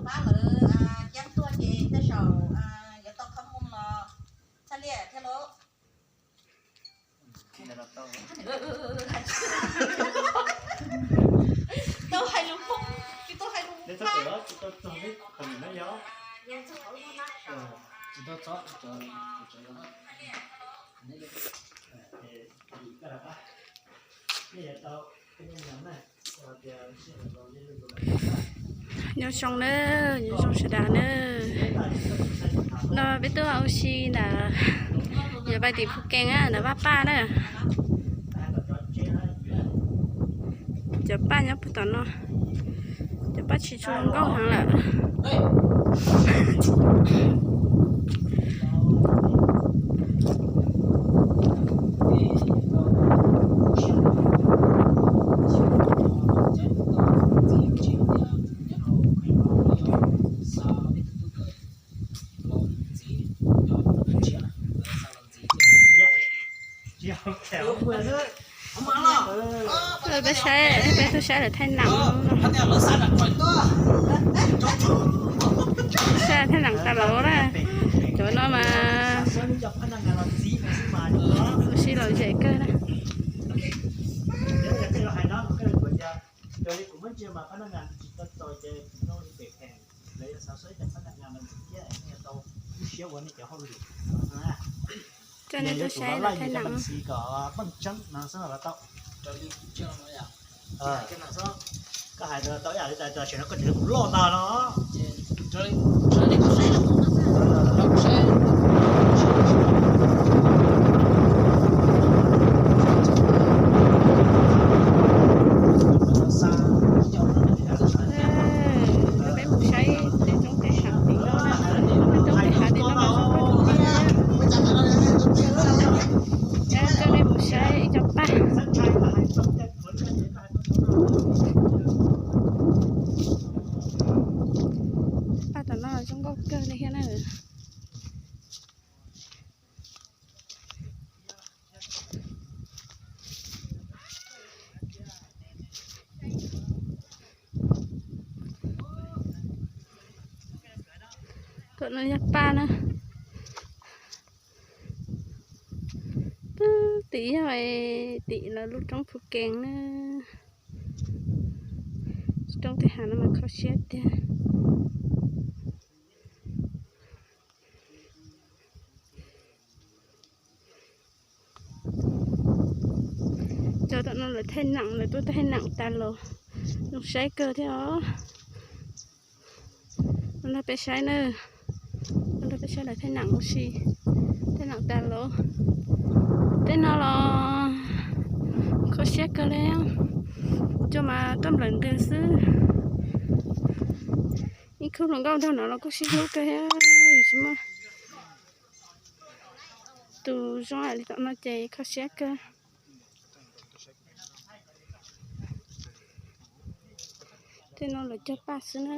Pab lawv ceeb tuaj ces tej zaum yuav tau khawb moo los txhaj liaj thiab lauj. Tau hais lus Hmoob, tsis tau hais lus Hmoob. Nyob zoo na, nyob zoo sawv daws na. No peb tuaj ua si ntawm, yog pais tim Phu Kees na, ntawm Vaj Paj na. Cov paj nyob puag tom no, cov paj tsis tshua zoo nkauj heev lawm. Peb tuaj saib, peb tuaj saib lawv thaij nam. Saib thaij nam tas los na. Cov no mas ua si lom zem kawg na. Coj nej tuaj saib lawv thaij nam. Koj hais tau ib yam li tas tam sim no koj tseem kuv loj ntag no. Peb mus saib tej roob tej hav tim no, tej roob tej hav tim no mas zoo nkauj tiag. Coj nej mus saib ib co paj. Paj tom no zoo nkauj kawg li thiab na. Tom no yog paj na. Twb tim yog tim lawv lub roob Phu Kees na. Roob tej hav no mas kho siab tiag. Cov tom no lawv thaij nam, lawv tuaj thaij nam tas los zoo saib kawg thiab os. Nrog peb saib na, nrog peb saib lawv thaij nam ua si, thaij nam tas los. Tej no los kho siab kawg li, cua mas tuaj nplawm ntws xwb. Ib khub hluas nkauj nrog no los kuj sib hlub kawg thiab, yus tsis muaj tus zoo li tom no ces kho siab kawg. Tej no lawv cog paj xwb na.